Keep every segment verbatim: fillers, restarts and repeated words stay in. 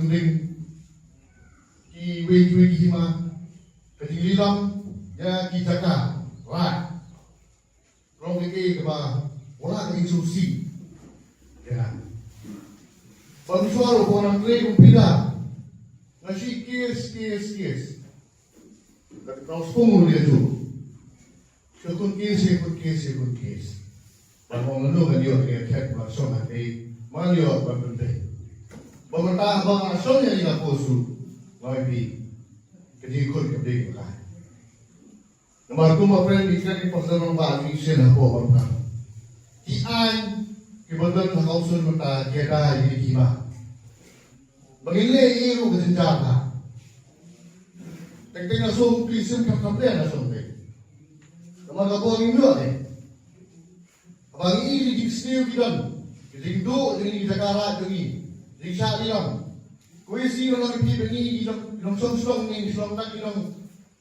ring kiwei kiwei ki hima, ka jinglilong ïa ki jaka lad. Long kaei kaba u la ka jingsngewsih. Ïa. Ban shuwa ruh ba nang trei kum phi da. Nga shu case, case, case. Ka nang spung ruh ïa tu. Ka khun case, ka khun case, ka khun case. Ban ong lano ngan ïoh ïa khet ban shong hangne. Ma ngan ïoh ban pynbeit. Ba mynta ba nga shong ïa ïa ka post ruh. Nga ïa phi. Ka jingkhun ka dei ka. Namar kumba pren ki kren ki pastor nong ba ki sien ha ko ba pren. Ki aiñ ki ba don ha council mynta ki da ki ki ma. Ba ngin leh ïa u ka jynjar ta. Teng teng na song ki sien ka ka pren na song te. Namar ka bo ngin ïoh te. Ba ngi ïa ki jingsniew ki don. Ki jingduh jong ngi, jaka lad jong ngi. Jingshah lilong. Kawei shi ngi long ki phi ba ngi ngi long, ngi long shong shnong, ngi long tak ngi long,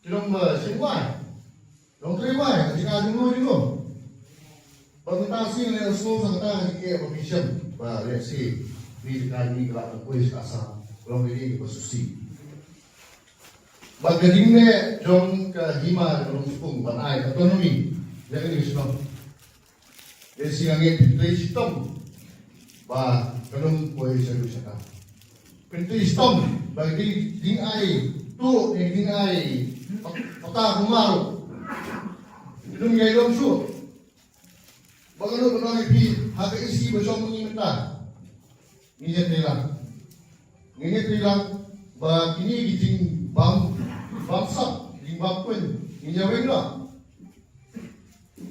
ngi long ba shim wai. Long trei wai, ka jingkha jong ngi jong ngi. Ba mynta shi ngi long shong sa kata ka jingeh ba phi shem. Ba lehse phi jaka ngi ka la ka kawei shi ka sa. Long ïa ngi ba susi. Ba ka jingneh jong ka hima ka long spung ban ai autonomy ïa ka ngi shnong. Ïa shi nga ngeit pyntrei shitom ba ka num poi sha du sha ka. Pyntrei shitom ba ding, ding ai tu, ding, ding ai pata kumar. Num ngai dom shu. Ba ka num ba ngi phi ha ka isi ba shong ngi mynta. Ngi ïa trei lang. Ngi ïa trei lang ba kine ki jingbam, bam sap, jingbam pun. Ngi ïa weng lang.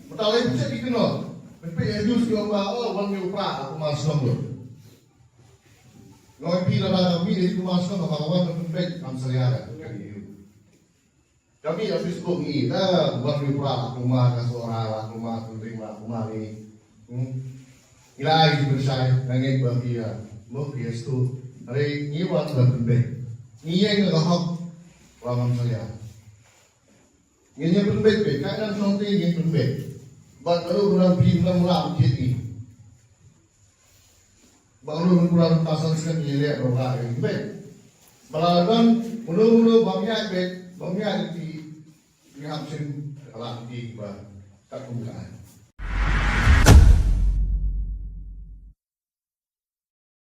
Mynta lai pynshai ki kynnoh. Pynpeit ïa news ki ong ba, oh, wan ïa u Prah ha kuma shnong ruh. Nga ong ïa phi lada ka mih ïa kuma shnong kaba ka wan pynpeit kam salia ka. Ka mih ïa Facebook ngi, da wan ïa u Prah ha kuma ka Sohra ha kuma Pynring ha kuma ni. Hmm. Ngi la ai ki pynshai, nga ngeit ba phi ïa, mo phi ïa sngewthuh. Hynrei ngi wan ban pynbeit. Ngi ïeng ha ka hok. Wan ngam salia. Ngin ïa pynbeit beit, ka dang shong te ngin pynbeit. Bad ka ruh ka dang phi ngam lah kit ngi. Ba ka ruh ka dang ta san sien ngi leh ruh ka ngi pynbeit. Ba la don mano mano bym ïaid beit, bym ïaid lynti, ngi hap shim ka la lynti ba kat kum ka ai.